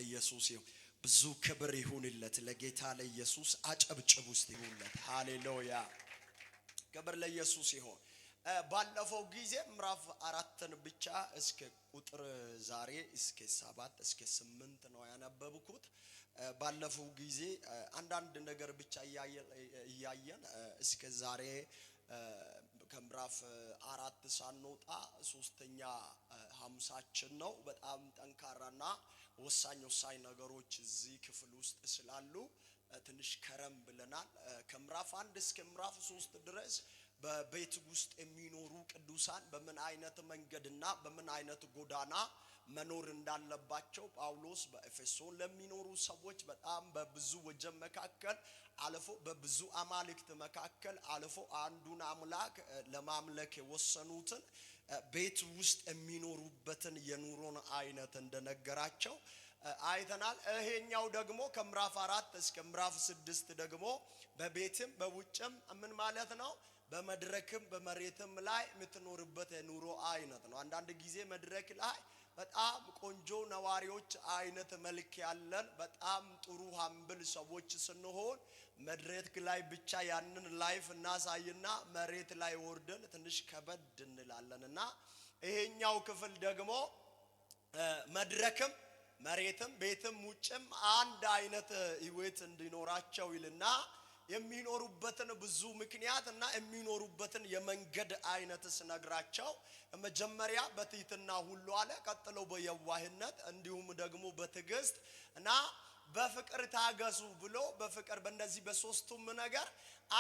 ለኢየሱስ ይሁን። ብዙ ክብር ይሁንለት ለጌታ ለኢየሱስ። አጨብጭቡ ውስጥ ይሁንለት። ሃሌሉያ፣ ክብር ለኢየሱስ ይሁን። ባለፈው ጊዜ ምዕራፍ 4ን ብቻ እስከ ቁጥር ዛሬ እስከ 7 እስከ 8 ነው ያነበብኩት። ባለፈው ጊዜ አንዳንድ ነገር ብቻ እያየን እስከ ዛሬ ከምዕራፍ 4 ሳንወጣ ሶስተኛ ሐሙሳችን ነው። በጣም ጠንካራና ወሳኝ ወሳኝ ነገሮች እዚህ ክፍል ውስጥ ስላሉ ትንሽ ከረም ብለናል። ከምዕራፍ 1 እስከ ምዕራፍ 3 ድረስ በቤት ውስጥ የሚኖሩ ቅዱሳን በምን አይነት መንገድና በምን አይነት ጎዳና መኖር እንዳለባቸው ጳውሎስ በኤፌሶን ለሚኖሩ ሰዎች በጣም በብዙ ወጀብ መካከል አልፎ፣ በብዙ አማልክት መካከል አልፎ አንዱን አምላክ ለማምለክ የወሰኑትን ቤት ውስጥ የሚኖሩበትን የኑሮን አይነት እንደነገራቸው አይተናል። ይሄኛው ደግሞ ከምዕራፍ 4 እስከ ምዕራፍ 6 ደግሞ በቤትም በውጭም ምን ማለት ነው? በመድረክም በመሬትም ላይ የምትኖርበት የኑሮ አይነት ነው። አንዳንድ ጊዜ መድረክ ላይ በጣም ቆንጆ ነዋሪዎች አይነት መልክ ያለን በጣም ጥሩ humble ሰዎች ስንሆን መድረክ ላይ ብቻ ያንን life እናሳይና መሬት ላይ ወርደን ትንሽ ከበድ እንላለን። እና ይሄኛው ክፍል ደግሞ መድረክም መሬትም ቤትም ውጭም አንድ አይነት ህይወት እንዲኖራቸው ይልና የሚኖሩበትን ብዙ ምክንያት እና የሚኖሩበትን የመንገድ አይነት ስነግራቸው መጀመሪያ በትህትና ሁሉ አለ፣ ቀጥሎ በየዋህነት እንዲሁም ደግሞ በትዕግስት እና በፍቅር ታገሱ ብሎ በፍቅር በእነዚህ በሶስቱም ነገር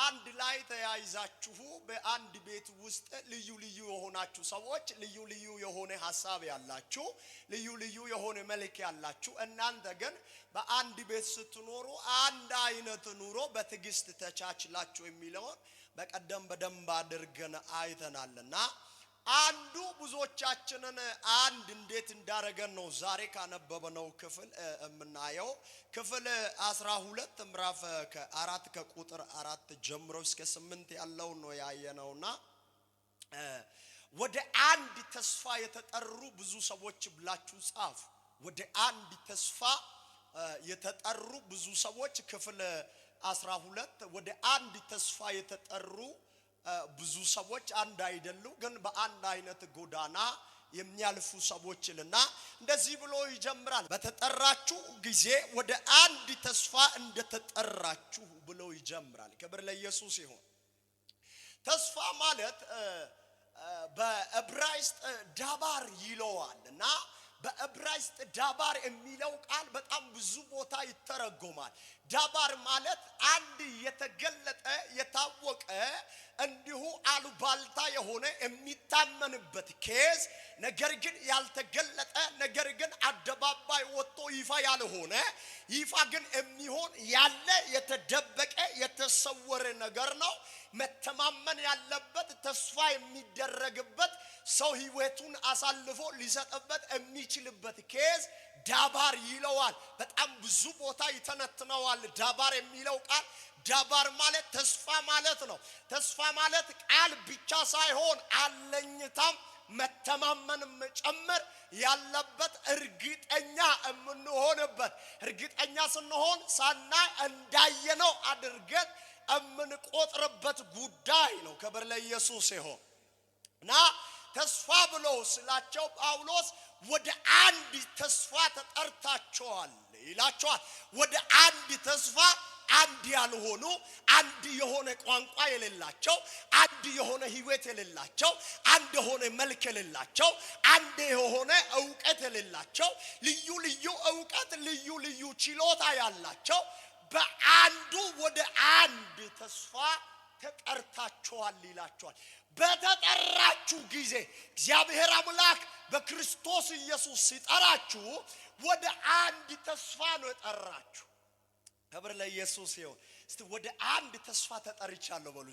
አንድ ላይ ተያይዛችሁ በአንድ ቤት ውስጥ ልዩ ልዩ የሆናችሁ ሰዎች፣ ልዩ ልዩ የሆነ ሐሳብ ያላችሁ፣ ልዩ ልዩ የሆነ መልክ ያላችሁ፣ እናንተ ግን በአንድ ቤት ስትኖሩ አንድ አይነት ኑሮ በትዕግስት ተቻችላችሁ የሚለውን በቀደም በደንብ አድርገን አይተናልና አንዱ ብዙዎቻችንን አንድ እንዴት እንዳረገን ነው ዛሬ ካነበበነው ክፍል የምናየው። ክፍል 12 ምዕራፍ ከ4 ከቁጥር 4 ጀምሮ እስከ 8 ያለው ነው ያየነውና ወደ አንድ ተስፋ የተጠሩ ብዙ ሰዎች ብላችሁ ጻፉ። ወደ አንድ ተስፋ የተጠሩ ብዙ ሰዎች፣ ክፍል 12፣ ወደ አንድ ተስፋ የተጠሩ ብዙ ሰዎች አንድ አይደሉ፣ ግን በአንድ አይነት ጎዳና የሚያልፉ ሰዎች ይልና እንደዚህ ብሎ ይጀምራል። በተጠራችሁ ጊዜ ወደ አንድ ተስፋ እንደተጠራችሁ ብሎ ይጀምራል። ክብር ለኢየሱስ ይሁን። ተስፋ ማለት በዕብራይስጥ ዳባር ይለዋል እና በዕብራይስጥ ዳባር የሚለው ቃል በጣም ብዙ ቦታ ይተረጎማል። ዳባር ማለት አንድ የተገለጠ፣ የታወቀ፣ እንዲሁ አሉባልታ የሆነ የሚታመንበት case፣ ነገር ግን ያልተገለጠ፣ ነገር ግን አደባባይ ወጥቶ ይፋ ያልሆነ፣ ይፋ ግን የሚሆን ያለ የተደበቀ የተሰወረ ነገር ነው። መተማመን ያለበት፣ ተስፋ የሚደረግበት፣ ሰው ህይወቱን አሳልፎ ሊሰጥበት የሚችልበት case ዳባር ይለዋል። በጣም ብዙ ቦታ ይተነትነዋል። ዳባር የሚለው ቃል፣ ዳባር ማለት ተስፋ ማለት ነው። ተስፋ ማለት ቃል ብቻ ሳይሆን አለኝታም መተማመንም ጭምር ያለበት፣ እርግጠኛ የምንሆንበት፣ እርግጠኛ ስንሆን ሳናይ እንዳየነው አድርገን የምንቆጥርበት ጉዳይ ነው። ክብር ለኢየሱስ ይሁን። እና ተስፋ ብሎ ስላቸው ጳውሎስ ወደ አንድ ተስፋ ተጠርታችኋል ይላቸዋል። ወደ አንድ ተስፋ፣ አንድ ያልሆኑ፣ አንድ የሆነ ቋንቋ የሌላቸው፣ አንድ የሆነ ህይወት የሌላቸው፣ አንድ የሆነ መልክ የሌላቸው፣ አንድ የሆነ እውቀት የሌላቸው፣ ልዩ ልዩ እውቀት፣ ልዩ ልዩ ችሎታ ያላቸው በአንዱ ወደ አንድ ተስፋ ተጠርታችኋል ይላቸዋል። በተጠራችሁ ጊዜ፣ እግዚአብሔር አምላክ በክርስቶስ ኢየሱስ ሲጠራችሁ ወደ አንድ ተስፋ ነው የጠራችሁ። ክብር ለኢየሱስ ይሁን። እስቲ ወደ አንድ ተስፋ ተጠርቻለሁ በሉ።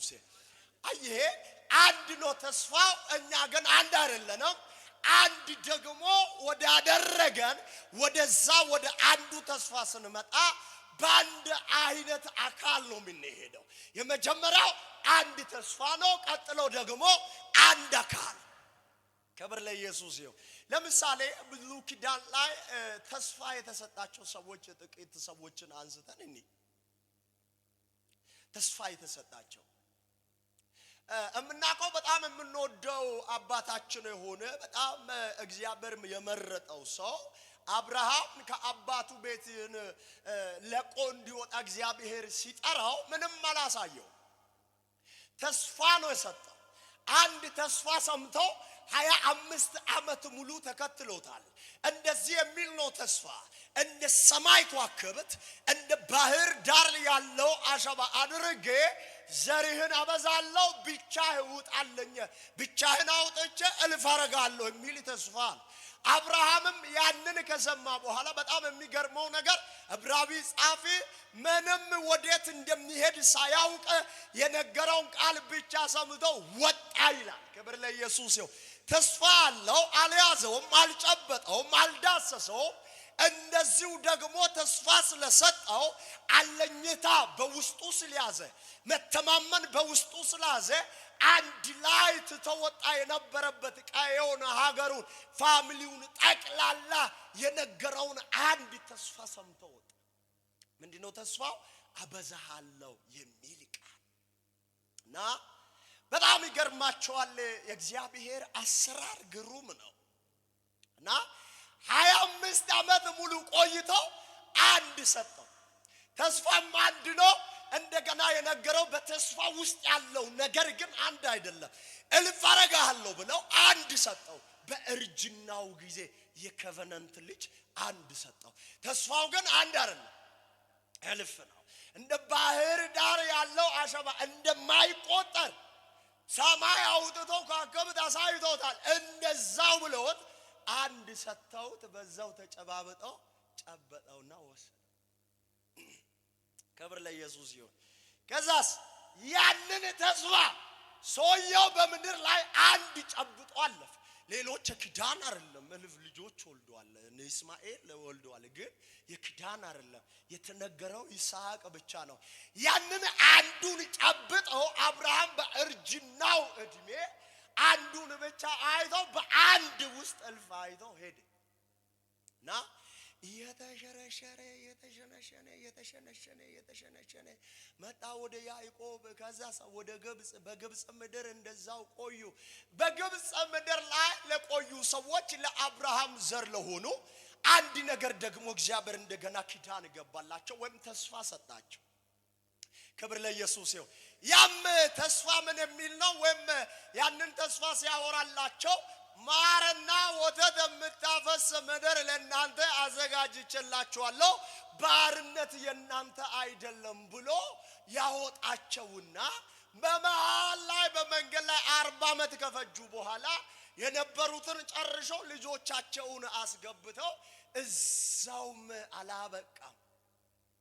አየህ፣ አንድ ነው ተስፋው፣ እኛ ግን አንድ አይደለንም። አንድ ደግሞ ወዳደረገን ወደዛ ወደ አንዱ ተስፋ ስንመጣ በአንድ አይነት አካል ነው የምንሄደው። የመጀመሪያው አንድ ተስፋ ነው። ቀጥሎ ደግሞ አንድ አካል። ክብር ለኢየሱስ ይሁን። ለምሳሌ ብሉይ ኪዳን ላይ ተስፋ የተሰጣቸው ሰዎች ጥቂት ሰዎችን አንስተን እኒ ተስፋ የተሰጣቸው እምናውቀው በጣም የምንወደው አባታችን የሆነ በጣም እግዚአብሔር የመረጠው ሰው አብርሃም ከአባቱ ቤት ለቆ እንዲወጣ እግዚአብሔር ሲጠራው ምንም አላሳየው። ተስፋ ነው የሰጠው። አንድ ተስፋ ሰምቶ 25 ዓመት ሙሉ ተከትሎታል። እንደዚህ የሚል ነው ተስፋ፣ እንደ ሰማይ ከዋክብት እንደ ባህር ዳር ያለው አሸዋ አድርጌ ዘርህን አበዛለሁ፣ ብቻህ ውጣለኝ፣ ብቻህን አውጥቼ እልፍ አረጋለሁ የሚል ተስፋ ነው። አብርሃምም ያንን ከሰማ በኋላ በጣም የሚገርመው ነገር ዕብራዊ ጻፊ ምንም ወዴት እንደሚሄድ ሳያውቅ የነገረውን ቃል ብቻ ሰምቶ ወጣ ይላል። ክብር ለኢየሱስ ይሁን። ተስፋ አለው፣ አልያዘውም፣ አልጨበጠውም፣ አልዳሰሰውም። እንደዚሁ ደግሞ ተስፋ ስለሰጠው አለኝታ በውስጡ ስለያዘ፣ መተማመን በውስጡ ስለያዘ አንድ ላይ ትተወጣ የነበረበት ቀየውን፣ ሀገሩን፣ family ውን ጠቅላላ የነገረውን አንድ ተስፋ ሰምቶ ወጣ። ምንድነው ተስፋው? አበዛሃለሁ የሚል ቃል። እና በጣም ይገርማቸዋል። የእግዚአብሔር አሰራር ግሩም ነው። እና 25 ዓመት ሙሉ ቆይተው አንድ ሰጠው። ተስፋም አንድ ነው። እንደገና የነገረው በተስፋ ውስጥ ያለው ነገር ግን አንድ አይደለም። እልፍ አረጋለሁ ብለው አንድ ሰጠው። በእርጅናው ጊዜ የ covenant ልጅ አንድ ሰጠው። ተስፋው ግን አንድ አይደለም፣ እልፍ ነው። እንደ ባህር ዳር ያለው አሸዋ እንደማይቆጠር ሰማይ አውጥቶ ከዋክብት አሳይቶታል። እንደዛው ብለውት አንድ ሰጥተውት በዛው ተጨባብጠው ጨበጠውና ወሰደ። ክብር ለኢየሱስ ይሁን። ከዛስ ያንን ተስፋ ሰውየው በምድር ላይ አንድ ጨብጦ አለፈ። ሌሎች የኪዳን አይደለም፣ እልፍ ልጆች ወልደዋል፣ እነ እስማኤል ወልደዋል። ግን የኪዳን አይደለም፣ የተነገረው ይስሐቅ ብቻ ነው። ያንን አንዱን ጨብጠው አብርሃም በእርጅናው እድሜ አንዱን ብቻ አይቶ በአንድ ውስጥ እልፍ አይቶ ሄደ። እና እየተሸረሸረ እየተሸነሸነ እየተሸነሸነ እየተሸነሸነ መጣ ወደ ያዕቆብ፣ ከዛ ወደ ግብፅ። በግብፅ ምድር እንደዛው ቆዩ። በግብፅ ምድር ላይ ለቆዩ ሰዎች ለአብርሃም ዘር ለሆኑ አንድ ነገር ደግሞ እግዚአብሔር እንደገና ኪዳን ገባላቸው ወይም ተስፋ ሰጣቸው። ክብር ለኢየሱስ ይሁን። ያም ተስፋ ምን የሚል ነው? ወይም ያንን ተስፋ ሲያወራላቸው ማርና ወተት የምታፈስ ምድር ለእናንተ አዘጋጅቼላችኋለሁ፣ ባርነት የእናንተ አይደለም ብሎ ያወጣቸውና በመሃል ላይ በመንገድ ላይ 40 ዓመት ከፈጁ በኋላ የነበሩትን ጨርሾ ልጆቻቸውን አስገብተው እዛውም አላበቃም።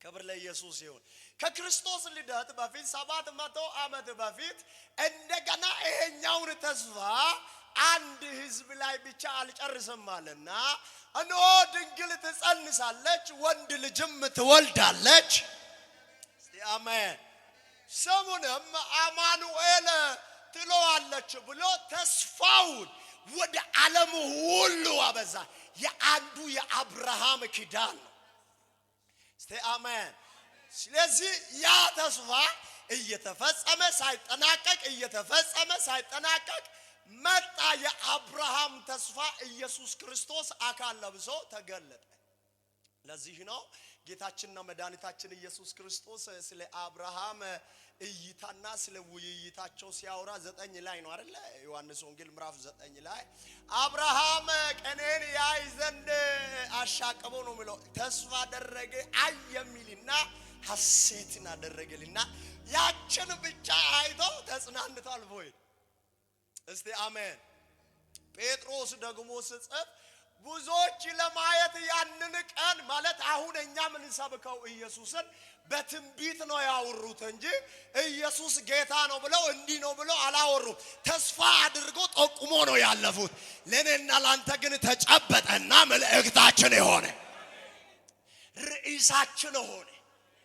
ክብር ለኢየሱስ ይሁን። ከክርስቶስ ልደት በፊት 700 ዓመት በፊት እንደገና ይሄኛውን ተስፋ አንድ ሕዝብ ላይ ብቻ አልጨርስም አለና እነሆ ድንግል ትጸንሳለች፣ ወንድ ልጅም ትወልዳለች። እስቲ አሜን። ስሙንም አማኑኤል ትለዋለች ብሎ ተስፋውን ወደ ዓለም ሁሉ አበዛ። የአንዱ የአብርሃም ኪዳን ነው። እስቲ አሜን። ስለዚህ ያ ተስፋ እየተፈጸመ ሳይጠናቀቅ እየተፈጸመ ሳይጠናቀቅ መጣ። የአብርሃም ተስፋ ኢየሱስ ክርስቶስ አካል ለብሶ ተገለጠ። ለዚህ ነው ጌታችንና መድኃኒታችን ኢየሱስ ክርስቶስ ስለ አብርሃም እይታና ስለ ውይይታቸው ሲያወራ 9 ላይ ነው አይደለ? ዮሐንስ ወንጌል ምዕራፍ 9 ላይ አብርሃም ቀኔን ያይ ዘንድ አሻቅቦ ነው የሚለው። ተስፋ አደረገ አይ የሚልና ሐሴትን አደረገልና ያችን ብቻ አይቶ ተጽናንቶ አልፎ ሄደ። እስቲ አሜን። ጴጥሮስ ደግሞ ስጽፍ ብዙዎች ለማየት ያንን ቀን ማለት አሁን እኛ የምንሰብከው ኢየሱስን በትንቢት ነው ያወሩት እንጂ ኢየሱስ ጌታ ነው ብለው እንዲህ ነው ብለው አላወሩም። ተስፋ አድርጎ ጠቁሞ ነው ያለፉት። ለእኔና ላንተ ግን ተጨበጠና መልእክታችን የሆነ ርዕሳችን ሆነ።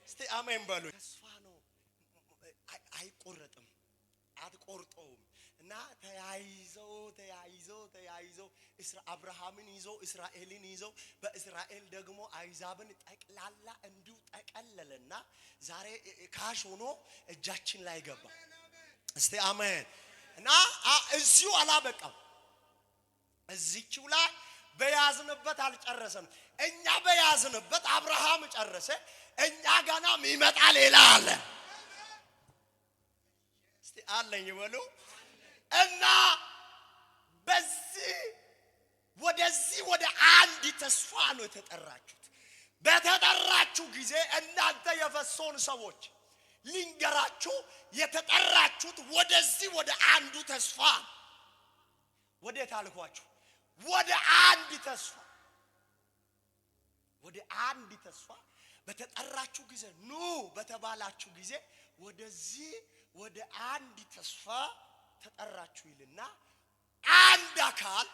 እስቲ አሜን በሉ። ተስፋ ነው፣ አይቆረጥም፣ አትቆርጠውም። እና ተያይዘው ተያይዘው ተያይዘው አብርሃምን ይዞ እስራኤልን ይዞ በእስራኤል ደግሞ አይዛብን ጠቅላላ እንዲሁ ጠቀለለና ዛሬ cash ሆኖ እጃችን ላይ ገባ። እስቲ አሜን። እና እዚሁ አላበቃም። እዚችው ላይ በያዝንበት አልጨረሰም። እኛ በያዝንበት አብርሃም ጨረሰ። እኛ ገና የሚመጣ ሌላ አለ። እስቲ አለኝ በሉ። እና በዚህ ወደዚህ ወደ አንድ ተስፋ ነው የተጠራችሁት። በተጠራችሁ ጊዜ እናንተ የኤፌሶን ሰዎች ልንገራችሁ፣ የተጠራችሁት ወደዚህ ወደ አንዱ ተስፋ። ወዴት አልኳችሁ? ወደ አንድ ተስፋ። ወደ አንድ ተስፋ በተጠራችሁ ጊዜ፣ ኑ በተባላችሁ ጊዜ ወደዚህ ወደ አንድ ተስፋ ተጠራችሁ ይልና አንድ አካል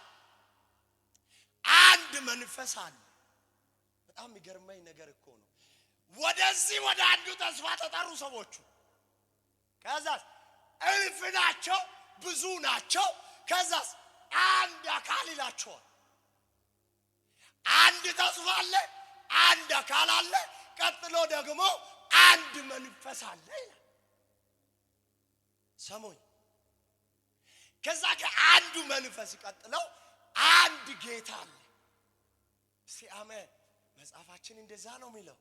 አንድ መንፈስ አለ። በጣም የሚገርመኝ ነገር እኮ ነው። ወደዚህ ወደ አንዱ ተስፋ ተጠሩ ሰዎቹ። ከዛስ እልፍ ናቸው፣ ብዙ ናቸው። ከዛስ አንድ አካል ይላቸዋል። አንድ ተስፋ አለ፣ አንድ አካል አለ። ቀጥሎ ደግሞ አንድ መንፈስ አለ ይላል። ሰሞኝ ከዛ ከአንዱ መንፈስ ቀጥለው አንድ ጌታ አለ። እስቲ አሜን። መጽሐፋችን እንደዛ ነው የሚለው።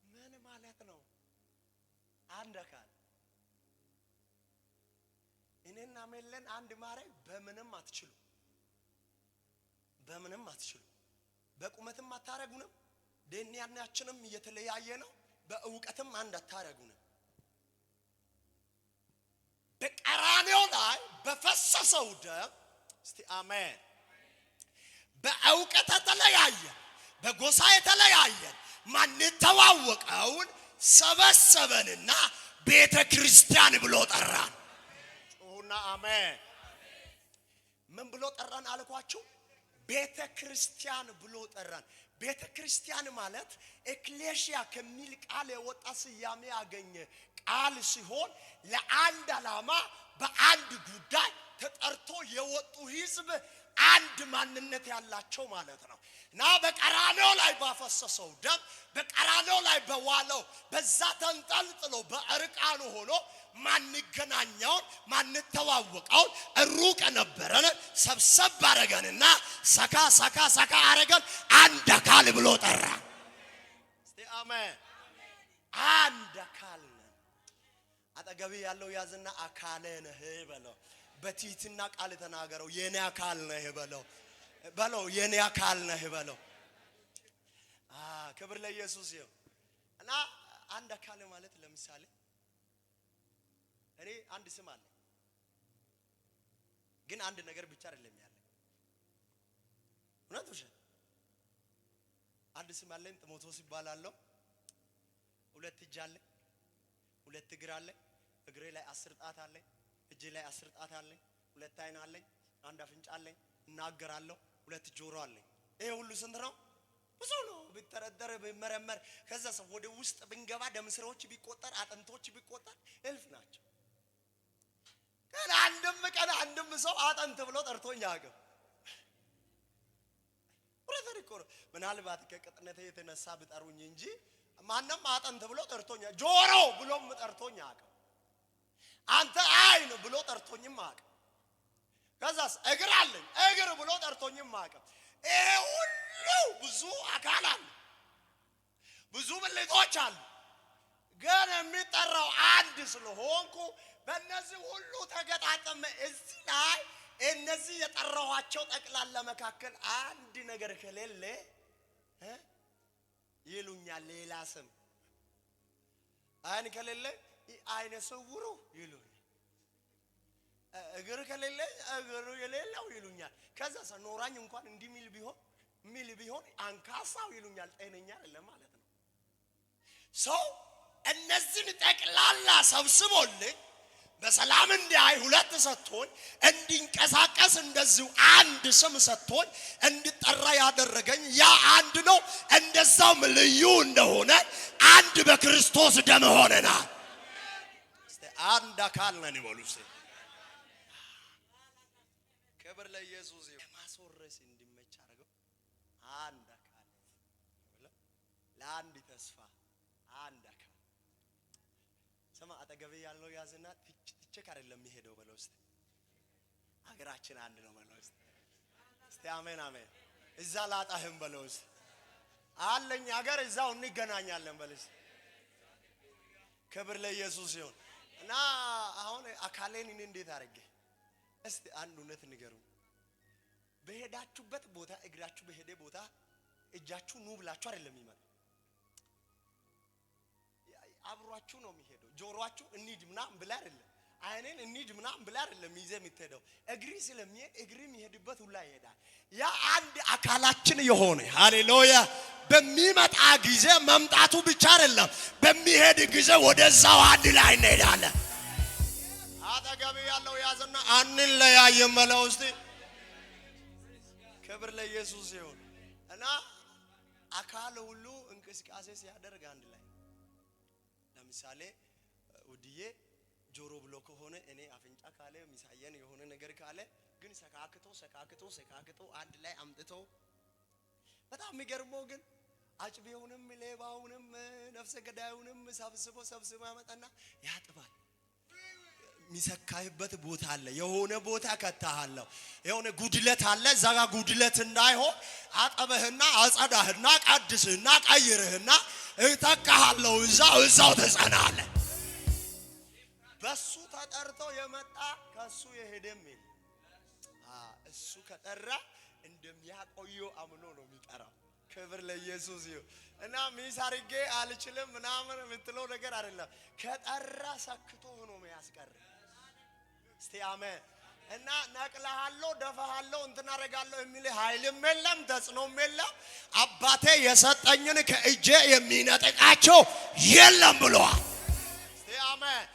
ምን ማለት ነው? አንድ አካል። እኔና ሜለን አንድ ማድረግ በምንም አትችሉ፣ በምንም አትችሉ። በቁመትም አታረጉንም፣ ዴኒያናችንም እየተለያየ ነው። በእውቀትም አንድ አታረጉንም። በቀራንዮ ላይ በፈሰሰው ደም፣ እስቲ አሜን። በእውቀት የተለያየን፣ በጎሳ የተለያየን፣ ማንተዋወቀውን ሰበሰበንና ቤተ ክርስቲያን ብሎ ጠራን። ጩሁና አሜን። ምን ብሎ ጠራን አልኳችሁ? ቤተ ክርስቲያን ብሎ ጠራን። ቤተ ክርስቲያን ማለት ኤክሌሽያ ከሚል ቃል የወጣ ስያሜ ያገኘ ቃል ሲሆን ለአንድ ዓላማ በአንድ ጉዳይ ተጠርቶ የወጡ ሕዝብ፣ አንድ ማንነት ያላቸው ማለት ነው። እና በቀራንዮ ላይ ባፈሰሰው ደም፣ በቀራንዮ ላይ በዋለው፣ በዛ ተንጠልጥሎ በእርቃኑ ሆኖ ማንገናኛውን ማንተዋወቀውን ሩቅ ነበረን ሰብሰብ አረገንና ሰካ ሰካ ሰካ አረገን፣ አንድ አካል ብሎ ጠራ። እስቲ አሜን። አንድ አካል ነን። አጠገቤ ያለው ያዝና አካሌ ነህ በለው። በትህትና ቃል ተናገረው። የኔ አካል ነህ በለው፣ በለው፣ የኔ አካል ነህ በለው። ክብር ለኢየሱስ ይሁን። እና አንድ አካል ማለት ለምሳሌ እኔ አንድ ስም አለ፣ ግን አንድ ነገር ብቻ አይደለም ያለ። እውነት ውሸት? አንድ ስም አለኝ፣ ጢሞቴዎስ ይባላለሁ። ሁለት እጅ አለኝ፣ ሁለት እግር አለኝ። እግሬ ላይ 10 ጣት አለኝ፣ እጄ ላይ 10 ጣት አለኝ። ሁለት አይን አለኝ፣ አንድ አፍንጫ አለኝ፣ እናገራለሁ፣ ሁለት ጆሮ አለኝ። ይሄ ሁሉ ስንት ነው? ብዙ ነው። ቢተረደር ቢመረመር፣ ከዛ ሰው ወደ ውስጥ ብንገባ ደም ስሮች ቢቆጠር፣ አጥንቶች ቢቆጠር እልፍ ናቸው። ግን አንድም ቀን አንድም ሰው አጥንት ብሎ ጠርቶኝ አያውቅም። እውነቴን እኮ ነው። ምናልባት ከቅጥነቴ የተነሳ ቢጠሩኝ እንጂ ማንም አጥንት ብሎ ጠርቶኝ፣ ጆሮ ብሎም ጠርቶኝ አያውቅም። አንተ አይን ብሎ ጠርቶኝም አያውቅም። ከዛስ እግር አለኝ፣ እግር ብሎ ጠርቶኝም አያውቅም። ይሄ ሁሉ ብዙ አካል አለ፣ ብዙ ብልቶች አሉ። ግን የሚጠራው አንድ ስለሆንኩ በእነዚህ ሁሉ ተገጣጠመ። እዚህ ላይ እነዚህ የጠራኋቸው ጠቅላላ መካከል አንድ ነገር ከሌለ ይሉኛል ሌላ ስም። አይን ከሌለ አይነ ስውሩ ይሉኛል። እግር ከሌለ እግሩ የሌለው ይሉኛል። ከዛ ኖራኝ እንኳን እንዲህ ሚል ቢሆን አንካሳው ይሉኛል። ጤነኛ አይደለም ማለት ነው። ሰው እነዚህን ጠቅላላ ሰብስቦልኝ በሰላም እንዲያይ ሁለት ሰጥቶኝ፣ እንዲንቀሳቀስ እንደዚሁ አንድ ስም ሰጥቶኝ እንድጠራ ያደረገኝ ያ አንድ ነው። እንደዛውም ልዩ እንደሆነ አንድ በክርስቶስ ደም ሆነናል። እስቲ አንድ አካል ነን ይበሉ። እስቲ ክብር ክብር ለኢየሱስ ይሁን። ለማስወረስ እንዲመች አድርገው አንድ አካል ለአንድ ተስፋ አንድ አካል። ስማ፣ አጠገቤ ያለው ያዝና ትቼክ አይደለም የሚሄደው በለው እስቲ። ሀገራችን አንድ ነው በለው እስቲ። እስቲ አሜን አሜን። እዛ ላጣህም በለው እስቲ። አለኝ ሀገር እዛው እንገናኛለን በለው እስቲ። ክብር ለኢየሱስ ይሁን። እና አሁን አካሌን እኔ እንዴት አድርጌ እስቲ አንድ እውነት ንገሩ። በሄዳችሁበት ቦታ እግራችሁ በሄደ ቦታ እጃችሁ ኑ ብላችሁ አይደለም የሚመጣው፣ አብሯችሁ ነው የሚሄደው። ጆሮአችሁ እንሂድ ምናምን ብላ አይደለም፣ አይኔን እንሂድ ምናምን ብላ አይደለም ይዘህ የምትሄደው። እግሪ ስለሚሄድ እግሪ የሚሄድበት ሁላ ይሄዳል። ያ አንድ አካላችን የሆነ ሃሌሉያ፣ በሚመጣ ጊዜ መምጣቱ ብቻ አይደለም፣ በሚሄድ ጊዜ ወደዛው አንድ ላይ እንሄዳለን። አጠገብ ያለው ያዝና አንለያይም በለው እስቲ። ክብር ለኢየሱስ ይሁን። እና አካል ሁሉ እንቅስቃሴ ሲያደርግ አንድ ላይ፣ ለምሳሌ ውድዬ ጆሮ ብሎ ከሆነ እኔ አፍንጫ ካለ ሚሳየን የሆነ ነገር ካለ ግን ሰካክቶ ሰካክቶ ሰካክቶ አንድ ላይ አምጥቶ፣ በጣም የሚገርመው ግን አጭቤውንም ሌባውንም ነፍሰ ገዳዩንም ሰብስቦ ሰብስቦ ያመጣና ያጥባል። የሚሰካይበት ቦታ አለ። የሆነ ቦታ ከታሃለሁ፣ የሆነ ጉድለት አለ። እዛ ጋር ጉድለት እንዳይሆን አጠበህና አጸዳህና ቀድስህና ቀይርህና እተካሃለሁ። እዛው እዛው ትጸናለህ። በሱ ተጠርቶ የመጣ ከሱ የሄደም የለም። እሱ ከጠራ እንደሚያቆየው አምኖ ነው የሚጠራው። ክብር ለኢየሱስ ይሁን። እና miss አድርጌ አልችልም ምናምን የምትለው ነገር አይደለም። ከጠራ ሰክቶ ሆኖ የሚያስቀር። እስቲ አሜን። እና ነቅልሃለሁ፣ ደፋሃለሁ፣ እንትን አደርጋለሁ የሚል ኃይልም የለም፣ ተጽዕኖም የለም። አባቴ የሰጠኝን ከእጄ የሚነጥቃቸው የለም ብለዋል። እስቲ አሜን።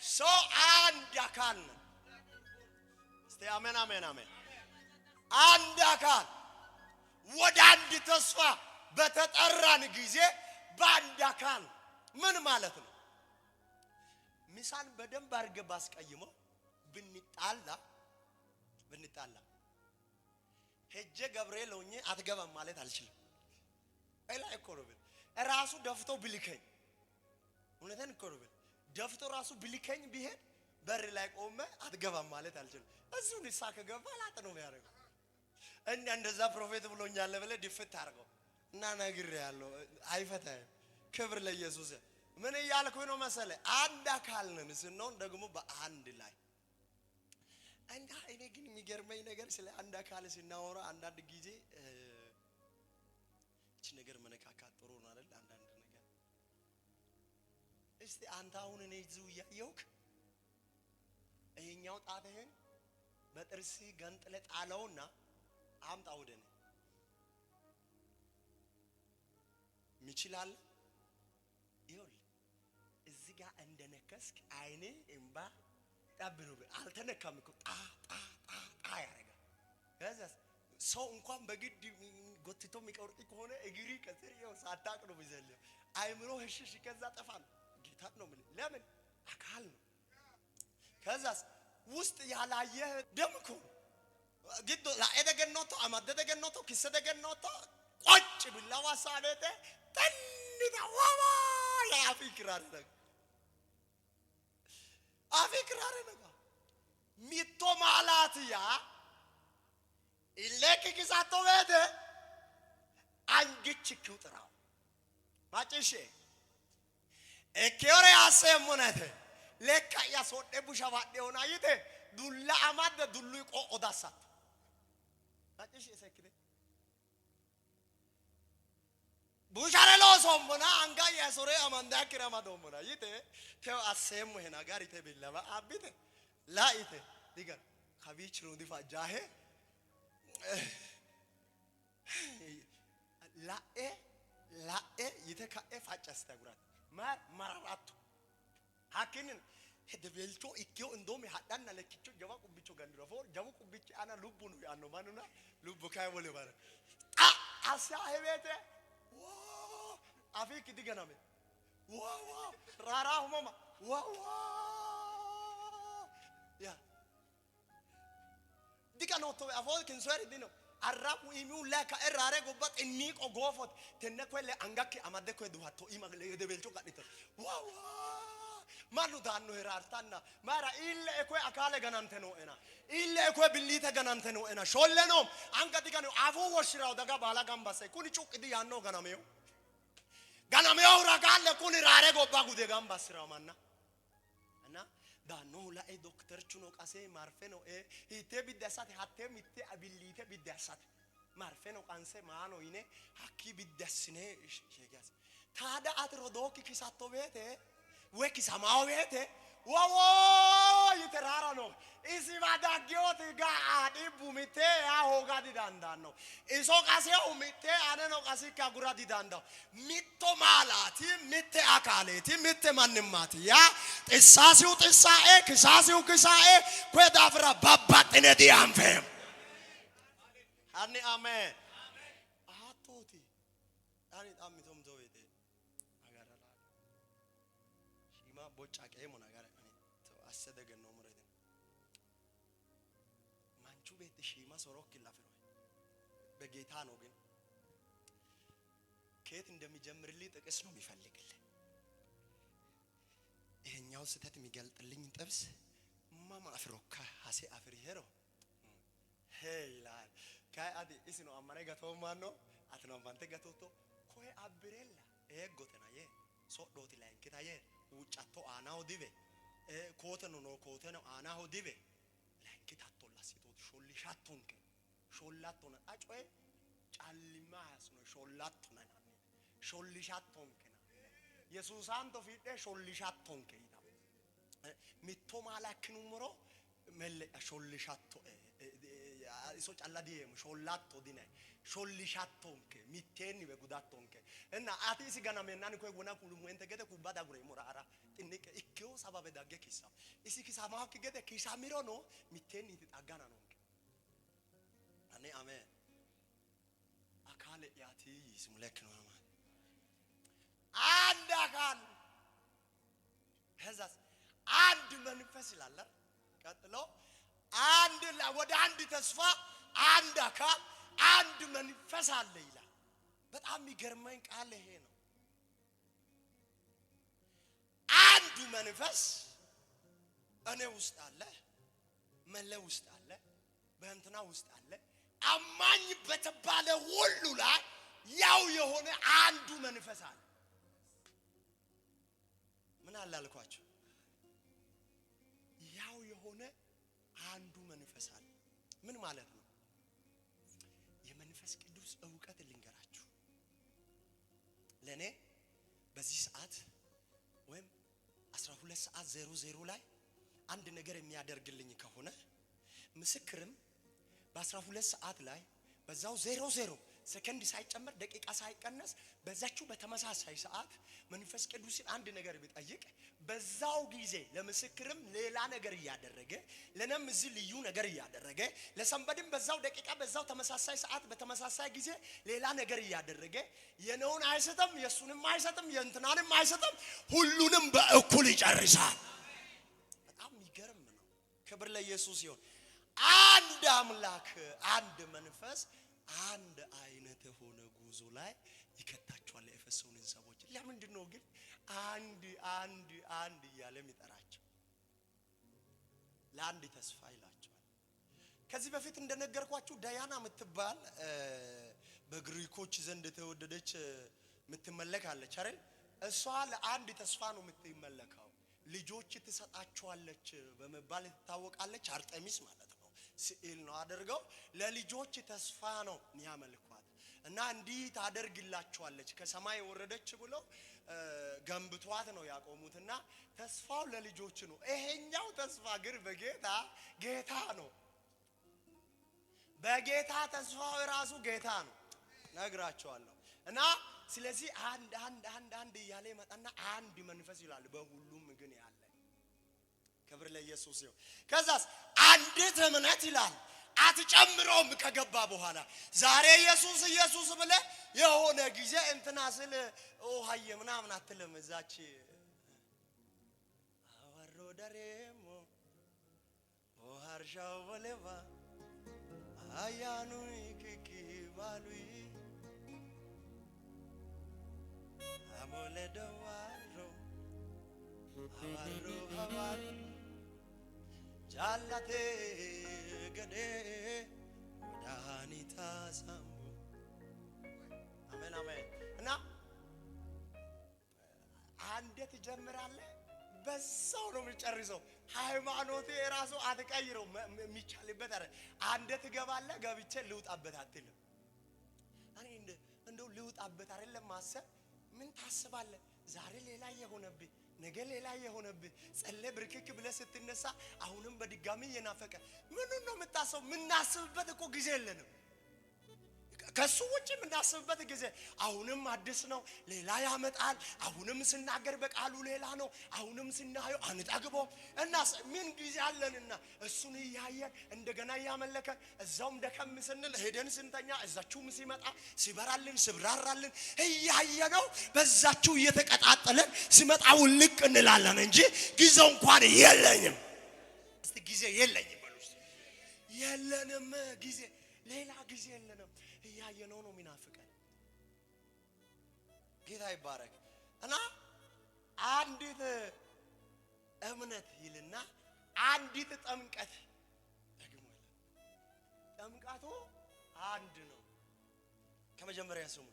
ሰው አንድ አካል ነው። እስቲ አሜን አሜን አሜን። አንድ አካል ወደ አንድ ተስፋ በተጠራን ጊዜ በአንድ አካል ምን ማለት ነው? ምሳን በደንብ አድርገህ ባስቀይመው ብንጣላ ብንጣላ ሄጄ ገብርኤል ሆኜ አትገባም ማለት አልችልም። ላይ እኮ ነው ብል ራሱ ደፍቶ ብልከኝ፣ እውነቴን እኮ ነው ብል ደፍቶ ራሱ ብልከኝ ቢሄድ በር ላይ ቆመ አትገባም ማለት አልችልም። እዚሁ ንሳ ከገባ ላጥ ነው የሚያደርገው። እና እንደዛ prophet ብሎኛል ብለህ ድፍት አድርገው እና ነግሬሃለሁ፣ አይፈታህም። ክብር ለኢየሱስ። ምን እያልኩኝ ነው መሰለህ? አንድ አካል ነን ስንሆን ደግሞ በአንድ ላይ። እና እኔ ግን የሚገርመኝ ነገር ስለ አንድ አካል ስናወራ አንዳንድ ጊዜ እቺ ነገር መነካካት ጥሩ ነው አይደል? አንዳንድ ነገር እስቲ አንተ አሁን እኔ እዚሁ እያየሁክ ይሄኛው ጣትህን በጥርስህ ገንጥለህ ጣለውና አምጣ ወደ እኔ። ሚችላል? ይኸውልህ እዚህ ጋር እንደነከስክ አይኔ እምባ ጠብ ነው። አልተነካም እኮ ጣ ጣ ጣ ጣ ያደርጋል። ከዛስ ሰው እንኳን በግድ ጎትቶ የሚቆርጥ ከሆነ እግሪ ከስር ይኸው ሳታቅ ነው የሚዘለው። አይምሮ ህሽሽ ከዛ ጠፋ ነው። ጌታ ነው የምልህ። ለምን አካል ነው። ከዛስ ውስጥ ያላየህ ደም እኮ ነው። ግዶ ላኤደገኖቶ አማደደገኖቶ ኪሰደገኖቶ ቆጭ ቢላዋ ሳቤቴ ተንዳ ዋዋ ያፊክራር ነገ አፊክራር ነገ ሚቶ ማላትያ ኢሌክ ግዛቶ ቤተ አንግች ጥራው ማጭሼ ኤኬዮሬ አሴሙነቴ ሌካ ያሶዴ ቡሻባዴ ሆና ይቴ ዱላ አማደ ዱሉ ቆኦዳሳት ማጭሼ ሰክቴ ቡሻሬ ሎሶሞና አንጋ ያሶሬ አማንዳ ኪራማ ዶሞና ይቴ ቴው አሴሙ ሄና ጋር ይቴ ቢለባ አቢቴ ላኢቴ ዲጋ ከቢች ነው ዲፋ ጃሄ ላኤ ላኤ ይቴ ካኤ ፋጨስተ ጉራት ማር መራራቱ ሀኪንን hedebeelcho ikkiyo indomi hadhanna lekkicho jawa qubbicho gandira fo jawu qubbichi ana lubbu nu yaanno mannuna lubbu kay wole bare xa asa hebete wo afiki diganame wo wo rara humama wo wo ያ Diganotto afoo kinsoeri dino arrabu imiu leka errare gobba xinniqo goofot tenne koye angakki amadde koye duhatto ima hedeweelcho ga'nito wawa mannu daanno heraartanna mayra ille ekoye akaale ganante nooena ille ekoye billiite ganante nooena sholle no anga digano afuu woshshirawo daga baala gamba asse kuni cuqqi diyaanno ganameyo ganameyohura gaalle kuni raare gobba gude gamba assirawo manna እና daannohu lae dokterchuno qase marfeno ee hiittee biddi assate hattee mitte billiite biddi assate marfeno qanse maano yine hakkii biddi assine sheegi asse taada ati rodookki kisatto woyte ወይ kisamaawo woyte wowo yite raara no isiwa daggeyooti ga'a dhibbu mitte yaa hooga didandaanno iso qasehu mitte aneno qasikki agura didandawo mitto maalaati mitte akaaleeti mitte mannimmaati yaa xissaasihu xissae kisaasihu kisae koye daafira babbaxxine dianfeemmo hanni amen hattooti ani xa mito mito woyte agara laalo shiima boccaqeemmo nagare ani asse degennoommo manchu beetti shiima sorokki lafiro በጌታ ነው ግን ከየት እንደሚጀምርልኝ ጥቅስ ነው የሚፈልግልህ። ይሄኛው ስህተት የሚገልጥልኝ ጥብስ ማማ አፍሮካ ሀሴ አፍሪ ሄሮ ሄ ይላል ካይ አዲ isino ammane gatoomanno atino ammante gatotto koye abbirella eeggotena yee sodhooti layinkita yee huuccatto aanaho dibe kooteno no kooteno aanaho dibe layinkita hattolla assitooti shollishattonke shollattona xa coye callima hasino shollattona yinanni shollishattonkena yesuusaanto fiidhe shollishattonke yitawo mitto maala ikkinummoro melle'ya shollishatto iso calla diyeemmo shollatto dinayi shollishattonke mitteenniwe gudattonke እና ati isi ganameenna koye wona kulummoente gede kubba dagureemmo ra'ara xinniqqe ikkeyo sababe dagge kissawo isi kisamaakki gede kisamirono mitteenniiti xaggana noonke ane አሜን አካል'ያati yiisi mulekki noo አንድ አካል ከዛስ አንድ መንፈስ ይላል። ቀጥሎ አንድ ወደ አንድ ተስፋ አንድ አካል አንድ መንፈስ አለ ይላል። በጣም የሚገርመኝ ቃል ይሄ ነው። አንዱ መንፈስ እኔ ውስጥ አለ፣ መለ ውስጥ አለ፣ በእንትና ውስጥ አለ። አማኝ በተባለ ሁሉ ላይ ያው የሆነ አንዱ መንፈስ አለ። ምን አለ አልኳቸው? ያው የሆነ አንዱ መንፈስ አለ። ምን ማለት ነው? የመንፈስ ቅዱስ እውቀት ልንገራችሁ። ለእኔ በዚህ ሰዓት ወይም 12 ሰዓት 00 ላይ አንድ ነገር የሚያደርግልኝ ከሆነ ምስክርም በ12 ሰዓት ላይ በዛው 00 ሰከንድ ሳይጨመር ደቂቃ ሳይቀነስ በዛችው በተመሳሳይ ሰዓት መንፈስ ቅዱስን አንድ ነገር ቢጠይቅ በዛው ጊዜ ለምስክርም ሌላ ነገር እያደረገ ለነም እዚህ ልዩ ነገር እያደረገ ለሰንበድም በዛው ደቂቃ በዛው ተመሳሳይ ሰዓት በተመሳሳይ ጊዜ ሌላ ነገር እያደረገ የነውን አይሰጥም፣ የእሱንም አይሰጥም፣ የእንትናንም አይሰጥም፣ ሁሉንም በእኩል ይጨርሳል። በጣም የሚገርም ነው። ክብር ለኢየሱስ ይሁን። አንድ አምላክ፣ አንድ መንፈስ፣ አንድ አይነት የሆነ ጉዞ ላይ ይከታቸዋል የኤፌሶንን ሰዎች። ለምንድን ነው ግን አንድ አንድ አንድ እያለ የሚጠራቸው? ለአንድ ተስፋ ይላቸዋል። ከዚህ በፊት እንደነገርኳችሁ ዳያና የምትባል በግሪኮች ዘንድ የተወደደች የምትመለክ አለች አይደል? እሷ ለአንድ ተስፋ ነው የምትመለከው። ልጆች ትሰጣቸዋለች በመባል ትታወቃለች። አርጤሚስ ማለት ነው። ስዕል ነው አድርገው ለልጆች ተስፋ ነው የሚያመልኳት እና እንዲህ ታደርግላቸዋለች ከሰማይ የወረደች ብለው ገንብቷት ነው ያቆሙትና ተስፋው ለልጆች ነው። ይሄኛው ተስፋ ግን በጌታ ጌታ ነው። በጌታ ተስፋው ራሱ ጌታ ነው ነግራቸዋለሁ። እና ስለዚህ አንድ አንድ አንድ አንድ እያለ ይመጣና አንድ መንፈስ ይላል፣ በሁሉም ግን ያለ። ክብር ለኢየሱስ ይሁን። ከዛስ አንዲት እምነት ይላል፣ አትጨምረውም። ከገባ በኋላ ዛሬ ኢየሱስ ኢየሱስ ብለህ የሆነ ጊዜ እንትና ስል ኦሃየ ምናምን አትልም። እዛች አወሮ ደሬሞ ኦሃርሻው ወለባ አያኑ ክኪ ባሉይ አሞለደዋሮ አባሮ አባሮ ጃላቴ ገዴ ወዳኒታ ሳምቡ አሜን አሜን። እና አንዴ ትጀምራለህ፣ በዛው ነው የሚጨርሰው። ሃይማኖቴ ራሱ አትቀይረው፣ የሚቻልበት አረ አንዴ ትገባለህ፣ ገብቼ ልውጣበት አትልም። እኔ እንደው ልውጣበት አይደለም ማሰብ፣ ምን ታስባለህ? ዛሬ ሌላ የሆነብህ፣ ነገ ሌላ የሆነብህ፣ ጸለ ብርክክ ብለህ ስትነሳ አሁንም በድጋሚ እየናፈቀ ምኑን ነው የምታስበው? የምናስብበት እኮ ጊዜ የለንም። ከሱ ውጭ የምናስብበት ጊዜ አሁንም አዲስ ነው፣ ሌላ ያመጣል። አሁንም ስናገር በቃሉ ሌላ ነው። አሁንም ስናየው አንጠግቦም። እና ምን ጊዜ አለንና እሱን እያየን እንደገና እያመለከን እዛውም ደከም ስንል ሄደን ስንተኛ እዛችሁም ሲመጣ ሲበራልን ሲብራራልን እያየነው በዛችሁ እየተቀጣጠለን ሲመጣ ውልቅ እንላለን እንጂ ጊዜው እንኳን የለኝም። እስቲ ጊዜ የለኝም በሉ እስቲ። የለንም ጊዜ፣ ሌላ ጊዜ የለንም። እያየነው ነው የሚናፍቀን። ጌታ ይባረክ። እና አንዲት እምነት ይልና አንዲት ጥምቀት ደግሞ ይላል። ጥምቀቱ አንድ ነው። ከመጀመሪያ ስሙ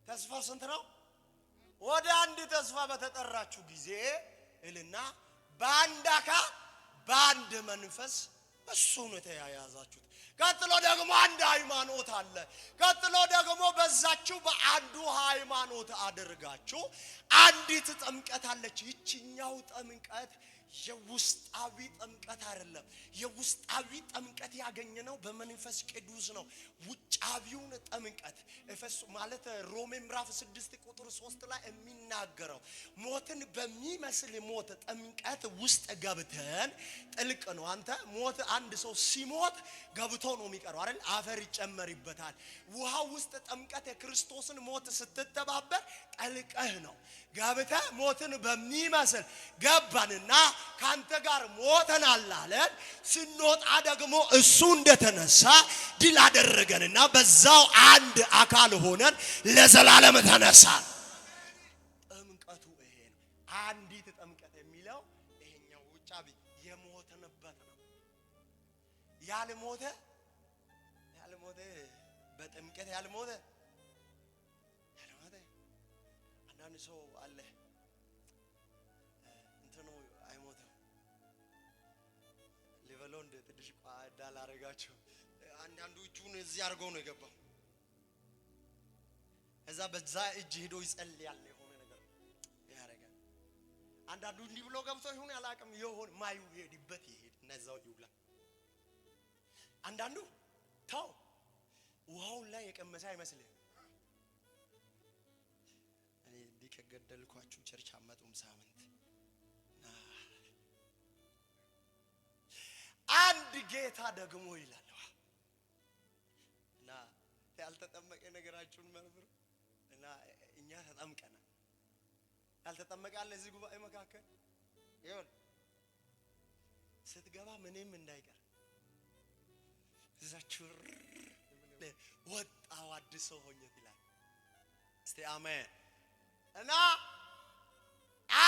ተስፋው ስንት ነው? ወደ አንድ ተስፋ በተጠራችሁ ጊዜ እልና በአንድ አካል በአንድ መንፈስ እሱ ነው የተያያዛችሁት። ቀጥሎ ደግሞ አንድ ሃይማኖት አለ። ቀጥሎ ደግሞ በዛችሁ በአንዱ ሃይማኖት አድርጋችሁ አንዲት ጥምቀት አለች። ይችኛው ጥምቀት የውስጣዊ ጥምቀት አይደለም። የውስጣዊ ጥምቀት ያገኘነው በመንፈስ ቅዱስ ነው። ውጫዊውን ጥምቀት ኤፌሶ ማለት ሮሜ ምዕራፍ 6 ቁጥር 3 ላይ የሚናገረው ሞትን በሚመስል ሞት ጥምቀት ውስጥ ገብተን ጥልቅ ነው። አንተ ሞት አንድ ሰው ሲሞት ገብቶ ነው የሚቀረው አይደል? አፈር ይጨመርበታል። ውሃ ውስጥ ጥምቀት የክርስቶስን ሞት ስትተባበር ጠልቀህ ነው ገብተህ ሞትን በሚመስል ገባንና ካንተ ጋር ሞተናል አለን። ስንወጣ ደግሞ እሱ እንደተነሳ ድል አደረገንና በዛው አንድ አካል ሆነን ለዘላለም ተነሳን። ጥምቀቱ ይሄ ነው። አንዲት ጥምቀት የሚለው ይሄኛው ውጫቢ የሞተንበት ነው። ያልሞተ ያልሞተ በጥምቀት ያልሞተ ያልሞተ አንዳንድ ሰው አለ እንትኑ አይሞትም ሊበለው እንደ ትንሽ እንዳላረጋቸው አንዳንዱ እጁን እዚህ አድርገው ነው የገባው። ከዛ በዛ እጅ ሄዶ ይጸልያል፣ የሆነ ነገር ያደርጋል። አንዳንዱ እንዲህ ብሎ ገብቶ ይሁን አላውቅም፣ የሆነ ማዩ ሄድበት ይሄድ እና እዛው ይውላል። አንዳንዱ ተው ውሃውን ላይ የቀመሰ አይመስልህም። እኔ እንዲህ ከገደልኳችሁ church አመጡም ሳምንት አንድ ጌታ ደግሞ ይላል እና ያልተጠመቀ ነገራችሁን መርምሩ። እና እኛ ተጠምቀናል። ያልተጠመቀ አለ እዚህ ጉባኤ መካከል? ይሁን ስትገባ ምንም እንዳይቀር እዛችሁ ወጣው አዲስ ሰው ሆኜ ይላል። እስቲ አሜን። እና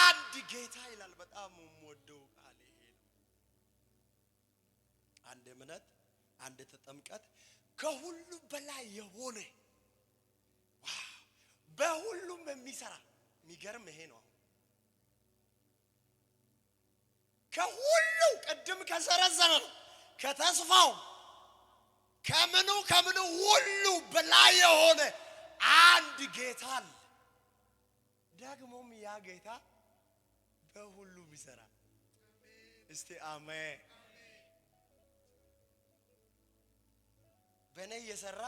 አንድ ጌታ ይላል። በጣም የምወደው ቃል ይሄ ነው። አንድ እምነት፣ አንድ ጥምቀት፣ ከሁሉ በላይ የሆነ wow፣ በሁሉም የሚሰራ የሚገርም ይሄ ነው። አሁን ከሁሉ ቅድም ከዘረዘረ ነው ከተስፋው ከምኑ ከምኑ ሁሉ በላይ የሆነ አንድ ጌታ አለ። ደግሞም ያ ጌታ በሁሉም ይሰራል። እስቲ አሜን። በእኔ እየሰራ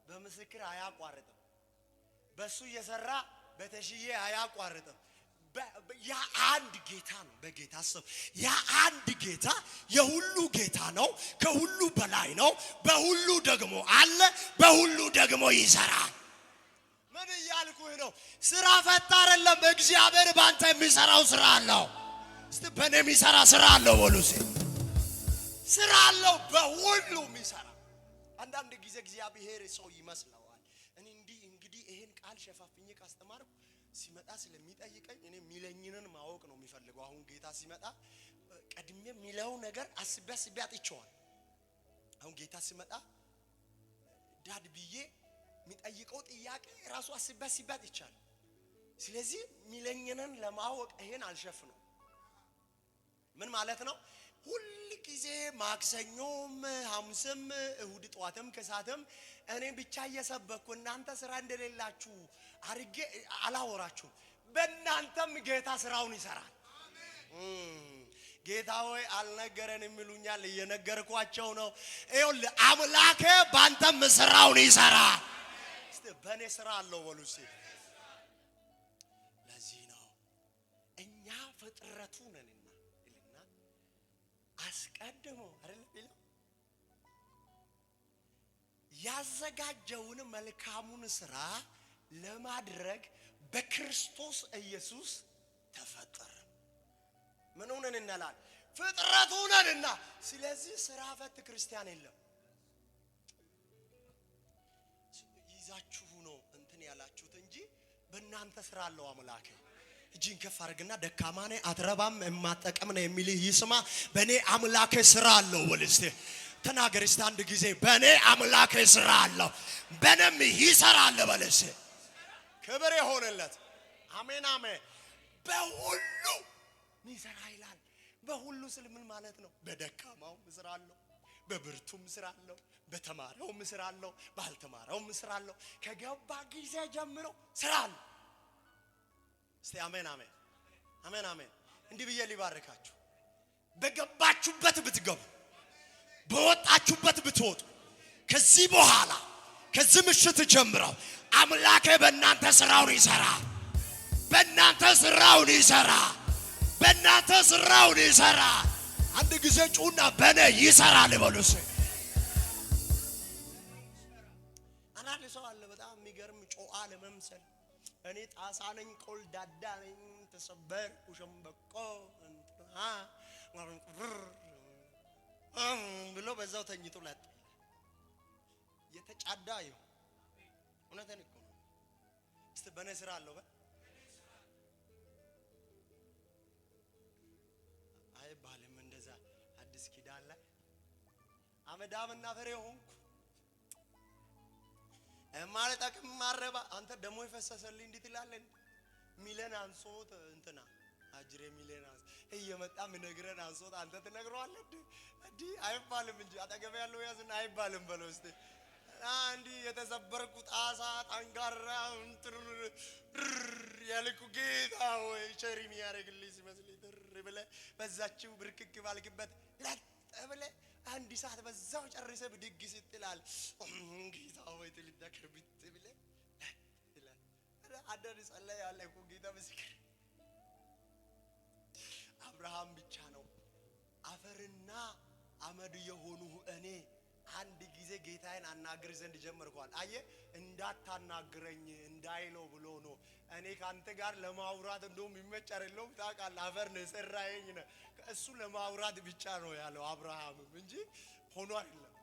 በምስክር አያቋርጥም። በሱ እየሰራ በተሽዬ አያቋርጥም። ያ አንድ ጌታ ነው። በጌታ ስም ያ አንድ ጌታ የሁሉ ጌታ ነው። ከሁሉ በላይ ነው። በሁሉ ደግሞ አለ። በሁሉ ደግሞ ይሰራል። ምን እያልኩህ ነው? ስራ ፈታ አይደለም። እግዚአብሔር በአንተ የሚሰራው ስራ አለው። እስቲ በእኔ የሚሰራ ስራ አለው በሉ። እስቲ ስራ አለው። በሁሉ የሚሰራ አንዳንድ ጊዜ እግዚአብሔር ሰው ይመስለዋል። እኔ እንዲህ እንግዲህ ይሄን ቃል ሸፋፍኜ ካስተማርኩ ሲመጣ ስለሚጠይቀኝ እኔ ሚለኝንን ማወቅ ነው የሚፈልገው። አሁን ጌታ ሲመጣ ቀድሜ የሚለው ነገር አስቤ አስቤ አጥቼዋል። አሁን ጌታ ሲመጣ dad ብዬ የሚጠይቀው ጥያቄ ራሱ አስቤ አስቤ አጥቻለሁ። ስለዚህ ሚለኝንን ለማወቅ ይሄን አልሸፍነው። ምን ማለት ነው? ሁል ጊዜ ማክሰኞም ሐሙስም እሁድ ጠዋትም ከሰዓትም እኔ ብቻ እየሰበኩ እናንተ ስራ እንደሌላችሁ አርጌ አላወራችሁም። በእናንተም ጌታ ስራውን ይሰራል። ጌታ ሆይ አልነገረንም ይሉኛል፣ እየነገርኳቸው ነው። ይኸውልህ አምላኬ በአንተም ስራውን ይሰራል። እስቲ በእኔ ስራ አለው በሉ እስቲ። ለዚህ ነው እኛ ፍጥረቱ ነንና ይልና አስቀድሞ አይደለም ይለው ያዘጋጀውን መልካሙን ስራ ለማድረግ በክርስቶስ ኢየሱስ ተፈጠረ። ምን ሆነን እንላለን? ፍጥረቱ ነንና። ስለዚህ ስራ ፈት ክርስቲያን የለም። ይዛችሁ ነው እንትን ያላችሁት እንጂ በእናንተ ስራ አለው አምላክ። እጅን ከፍ አድርግና ደካማ ነህ፣ አትረባም፣ የማጠቀም ነው የሚልህ ይስማ። በእኔ አምላኬ ስራ አለው በል እስቲ ተናገር እስቲ አንድ ጊዜ በእኔ አምላኬ ስራ አለው፣ በእኔም ይሰራል በል እስቲ። ክብር የሆነለት አሜን አሜን። በሁሉ ሚሰራ ይላል። በሁሉ ስል ምን ማለት ነው? በደካማውም ስራ አለው፣ በብርቱም ስራ አለው፣ በተማረውም ስራ አለው፣ ባልተማረውም ስራ አለው። ከገባ ጊዜ ጀምሮ ስራ አለው። እስቲ አሜን አሜን አሜን አሜን። እንዲህ ብዬ ሊባርካችሁ፣ በገባችሁበት ብትገቡ በወጣችሁበት ብትወጡ ከዚህ በኋላ ከዚህ ምሽት ጀምረው አምላኬ በእናንተ ስራውን ይሰራ፣ በእናንተ ስራውን ይሰራ፣ በእናንተ ስራውን ይሰራ። አንድ ጊዜ ጩና በእኔ ይሰራል በሉ እስኪ። አንዳንድ ሰው አለ በጣም የሚገርም ጮአ ለመምሰል እኔ ጣሳ ነኝ፣ ቆልዳዳ ነኝ፣ ተሰበርኩ ሸምበቆ ብሎ በዛው ተኝቶ ላጥ የተጫዳ ይሁን። እውነቴን እኮ ነው። እስቲ በእኔ ስራ አለው በል አይባልም እንደዛ። አዲስ ኪዳን ላይ አመዳምና ፍሬ ሆንኩ እማልጠቅም ማረባ አንተ ደሞ የፈሰሰልኝ እንዲህ ትላለህ። ሚለን አንሶት እንትና አጅሬ ሚለን አንሶ እየመጣ ምነግረን አንሶት አንተ ትነግረዋለህ። እንዲህ አይባልም እንጂ አጠገብ ያለው ያዝና አይባልም በለው እስቲ። እንዲህ የተሰበርኩ ጣሳ ጠንካራ እንትን ያልኩ ጌታ ወይ ቸሪ የሚያደርግልኝ ሲመስልኝ ትር ብለህ በዛችው ብርክክ ባልክበት ለጥ ብለህ አንድ ሰዓት በዛው ጨርሰህ ብድግ ስትላል ጌታ ሆይ ትልና ክርቢት ብለህ ለጥ ትላለህ። አንዳንድ ጸለይ ያለ እኮ ጌታ ምስክር አብርሃም ብቻ ነው አፈርና አመድ የሆኑ እኔ አንድ ጊዜ ጌታዬን አናግር ዘንድ ጀመርኳል። አየህ እንዳታናግረኝ እንዳይለው ብሎ ነው። እኔ ካንተ ጋር ለማውራት እንደውም ይመች አይደለም ታውቃለህ፣ አፈር ነህ የሰራኸኝ ነህ። እሱ ለማውራት ብቻ ነው ያለው አብርሃምም እንጂ ሆኖ አይደለም፣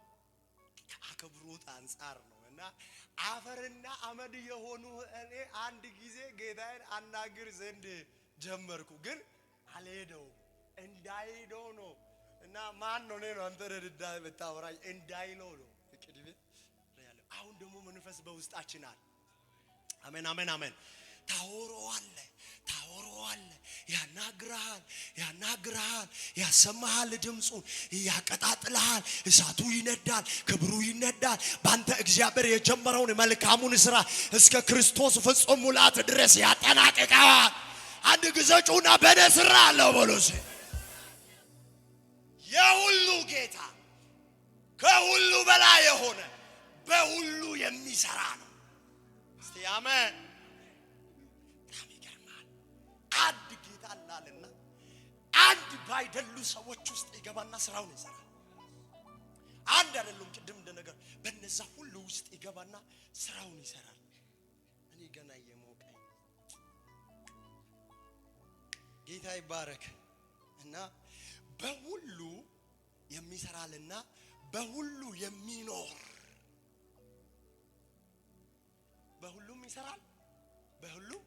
ከአክብሮት አንጻር ነው። እና አፈርና አመድ የሆኑ እኔ አንድ ጊዜ ጌታዬን አናግር ዘንድ ጀመርኩ፣ ግን አልሄደውም እንዳይለው ነው። እና ማን ነው እኔ ነው አንተ ረድዳ ብታወራኝ እንዳይለው ነው ቅድሜ ያለው። አሁን ደግሞ መንፈስ በውስጣችን አለ። አሜን አሜን አሜን። ታወራዋለህ ታወራዋለህ፣ ያናግርሃል ያናግርሃል፣ ያሰማሃል፣ ድምፁን ያቀጣጥልሃል፣ እሳቱ ይነዳል፣ ክብሩ ይነዳል። በአንተ እግዚአብሔር የጀመረውን መልካሙን ስራ እስከ ክርስቶስ ፍጹም ሙላት ድረስ ያጠናቅቀዋል። አንድ ጊዜ ጩና በእኔ ስራ አለው በሉ እስኪ። የሁሉ ጌታ ከሁሉ በላይ የሆነ በሁሉ የሚሰራ ነው። እስቲ አሜን። በጣም ይገርማል። አንድ ጌታ አላለና አንድ ባይደሉ ሰዎች ውስጥ ይገባና ስራውን ይሰራል። አንድ አይደሉም፣ ቅድም እንደነገር በነዛ ሁሉ ውስጥ ይገባና ስራውን ይሰራል። እኔ ገና እየሞቀኝ ጌታ ይባረክ እና በሁሉ የሚሰራልና በሁሉ የሚኖር በሁሉም ይሰራል። በሁሉም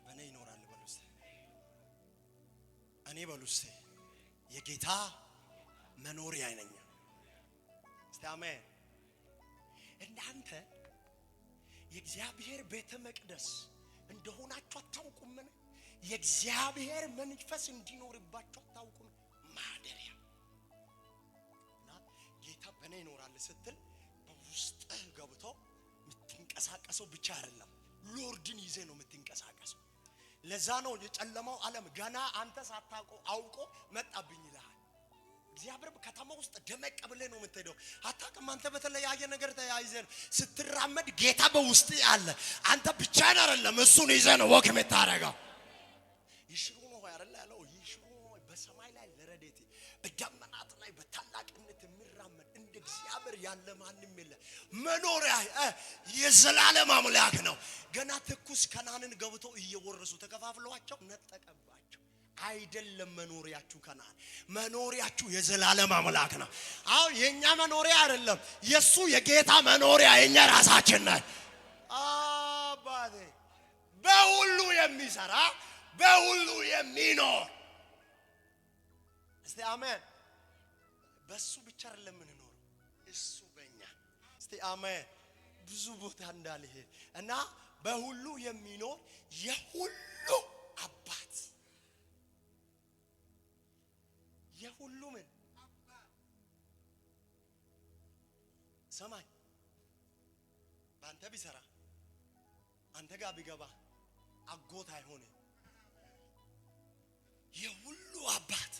በእኔ ይኖራል። በሉ እስቲ፣ እኔ በሉ እስቲ የጌታ መኖሪያ ነኝ። እስቲ አሜን። እናንተ የእግዚአብሔር ቤተ መቅደስ እንደሆናችሁ አታውቁምን? የእግዚአብሔር መንፈስ እንዲኖርባችሁ አታውቁም? ማደሪያ እና ጌታ በእኔ ይኖራል ስትል በውስጥህ ገብቶ የምትንቀሳቀሰው ብቻ አይደለም፣ Lord ን ይዘህ ነው የምትንቀሳቀሰው። ለዛ ነው የጨለማው ዓለም ገና አንተ ሳታውቀው አውቆ መጣብኝ ይልሃል። እግዚአብሔር ከተማ ውስጥ ደመቅ ብለህ ነው የምትሄደው። አታውቅም። አንተ በተለያየ ነገር ተያይዘህ ነው ስትራመድ፣ ጌታ በውስጥ አለ። አንተ ብቻህን አይደለም፣ እሱን ይዘህ ነው walk የምታደርገው። ይሽሩን ሆይ አይደለ ያለው? ይሽሩን ሆይ በሰማይ ላይ ለረድኤት በደመናት ላይ በታላቅነት የሚራመድ እንደ እግዚአብሔር ያለ ማንም የለ። መኖሪያ የዘላለም አምላክ ነው። ገና ትኩስ ከናንን ገብተው እየወረሱ ተከፋፍለዋቸው ነጠቀባቸው። አይደለም መኖሪያችሁ ከናን፣ መኖሪያችሁ የዘላለም አምላክ ነው። አሁን የኛ መኖሪያ አይደለም፣ የሱ የጌታ መኖሪያ የኛ ራሳችን ነን። አባቴ በሁሉ የሚሰራ በሁሉ የሚኖር፣ እስቲ አሜን። በሱ ብቻ አይደለም የምንኖረው፣ እሱ በእኛ። እስቲ አሜን። ብዙ ቦታ እንዳልሄድ እና በሁሉ የሚኖር የሁሉ አባት፣ የሁሉ ምን ሰማኝ፣ በአንተ ቢሰራ አንተ ጋር ቢገባ አጎት አይሆንም። የሁሉ አባት፣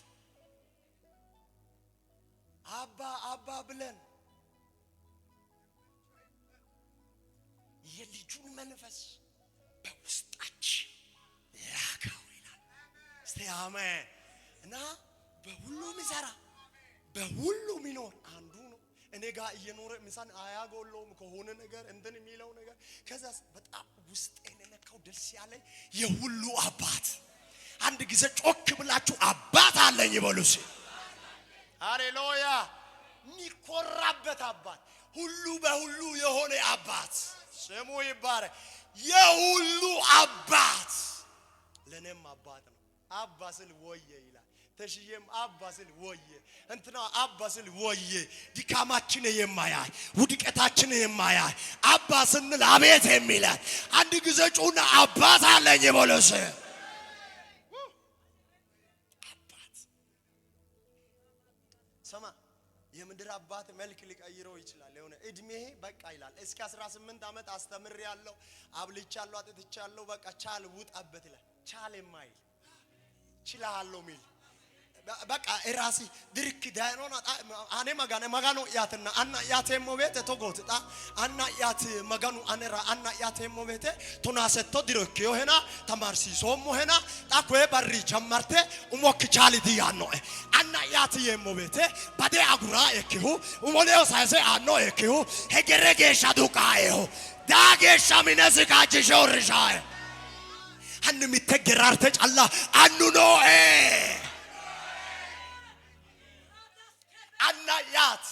አባ አባ ብለን የልጁን መንፈስ በውስጣችን ላከው ይላል። እስቲ አሜን። እና በሁሉ የሚሰራ በሁሉ የሚኖር አንዱ ነው። እኔ ጋር እየኖረ ምሳን አያጎለውም ከሆነ ነገር እንትን የሚለው ነገር። ከዛ በጣም ውስጤን የነካው ደስ ያለኝ የሁሉ አባት። አንድ ጊዜ ጮክ ብላችሁ አባት አለኝ ይበሉ እስኪ። ሃሌሉያ! የሚኮራበት አባት፣ ሁሉ በሁሉ የሆነ አባት ስሙ ይባረክ። የሁሉ አባት ለእኔም አባት ነው። አባ ስል ወየ ይላል። ተሽዬም አባ ስል ወየ፣ እንትና አባ ስል ወየ። ድካማችን የማያይ፣ ውድቀታችን የማያይ፣ አባ ስንል አቤት የሚለን። አንድ ጊዜ ጩና አባት አለኝ በሉ እስኪ። አባት ስማ፣ የምድር አባት መልክ ሊቀይረው ይችላል። የሆነ እድሜ በቃ ይላል። እስከ 18 ዓመት አስተምሬያለሁ፣ አብልቻለሁ፣ አጥጥቻለሁ፣ በቃ ቻል ውጣበት ይላል። ቻል የማይል፣ ችላለሁ ሚል፣ በቃ እራሲ ድርክ ዳይኖና አኔ ማጋነ ማጋኖ ያትና አና ያቴሞ ቤተ ቶጎት ጣ አና ያት ማጋኑ አነራ አና ያቴሞ ቤተ ቶናሰቶ ድርክ ዮሄና ተማርሲሶሞ ሄና ጣ ኮ ባሪ ጀመርቴ ኡሞክ ቻሊ ዲያኖ አና ያት የሞ ቤተ ባዴ አጉራ ኤኪሁ ኡሞሌዮ ሳይሴ አኖ ኤኪሁ ሄገሬ ጌሻ ዱቃኤሁ ዳጌሻ ሚነስ ካጅሾ ርሻኤ ሀን ሚተገራርተ ጫላ አኑ ኖኤ አናያት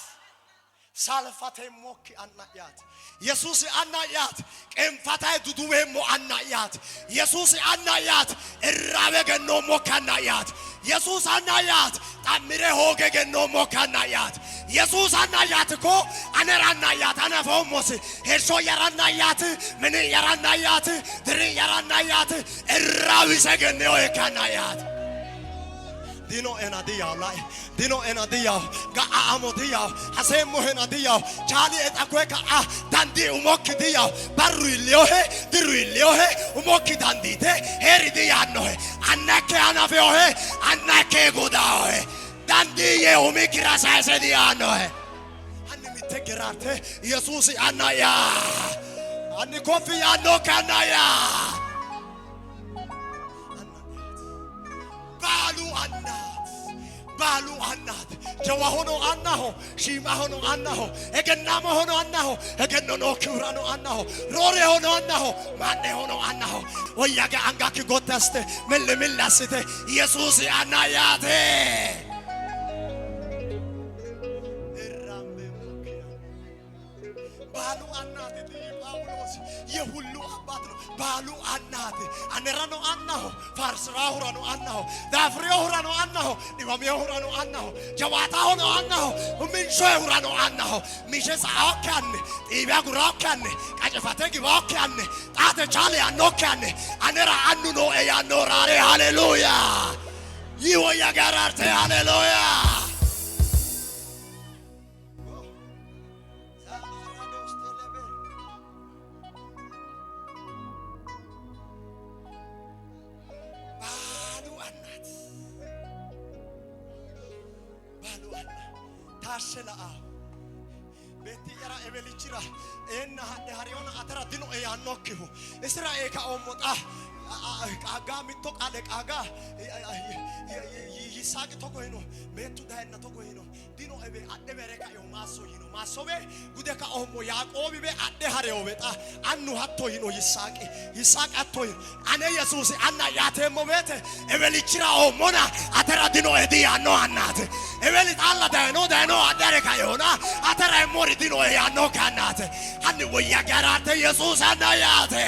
ሳልፋቴሞኪ አናያት ኢየሱስ አናያት ቄንፋታይ ዱዱዌሞ አናያት ኢየሱስ አናያት እራበ ገኖሞ ካናያት ኢየሱስ አናያት ጣምሬ ሆገ ገኖሞ ካናያት ኢየሱስ አናያት እኮ አነር አናያት አነፈውሞስ ሄርሾ የራናያት ምን የራናያት ድር የራናያት እራዊሰ ገኔዮ ካናያት ዲኖ ኤና ዲያው ላይ ዲኖ ኤና ዲያው ጋአሞ ዲያው ሀሴሞ ሄና ዲያው ቻሊ ኤጣኮ አ ዳንዲ ኡሞክ ዲያው ባሩ ኢሊዮሄ ድሩ ኢሊዮሄ ኡሞክ ዳንዲቴ ሄሪ ዲያኖሄ አናኬ አናፌዮሄ አናኬ ጉዳሆሄ ዳንዲዬ ኡሚክ ራሳይሴ ዲያኖሄ አን ሚተገራርቴ ኢየሱስ አናያ አኒ ኮፊ ያኖ ካናያ ባሉ አናት ባሉ አናት ጀዋ ሆኖ አናሆ ሺማ ሆኖ አናሆ ኤገናሞ ሆኖ አናሆ ኤገኖ ክብራኖ አናሆ ሮሬ ሆኖ አናሆ ማኔ ሆኖ አናሆ ወያገ አንጋኪ ጎታስተ ምል ምላስተ ኢየሱስ አናያቴ Baalu annaati ጳውሎስ የሁሉ አባት ነው። Baalu annaati anerano annaho faarsiraahurano annaho daafiriyohurano annaho dhibamiyoohurano annaho jawaatahono annaho minshoehurano annaho mishe sa'aokki anni xiibiya guraokki anni qacifate gibaokki anni xaate chaale yaannokki anni anera annu nooe yaanno raare ሃሌሉያ ይወያ ጋራርቴ ሃሌሉያ። Baalu annaat baalu anna taashshe la'a beetti'yara ewelichira eenna hadhe hariyona atera dinoe yaannokkihu isira ee kaoommo xa qaagaa mitto qaale qaagaa Yisaaqi togo yino beettu dayenna togo yino dinoe be adhe bere kaeho maasso yino maassobe gude kaoommo Yaaqoobi be adhe hareyobe xa annu hatto yino Yisaaqi Yisaaqi hatto yino ane Yesuusi anna yaateemmo beete ewelichira oommona atera dinoe diyaanno annaate eweli xaalla dayino dayino adhe hare kaehona atera emmori dinoe yaannokki annaate hanni woyya garaate Yesuusi anna yaate.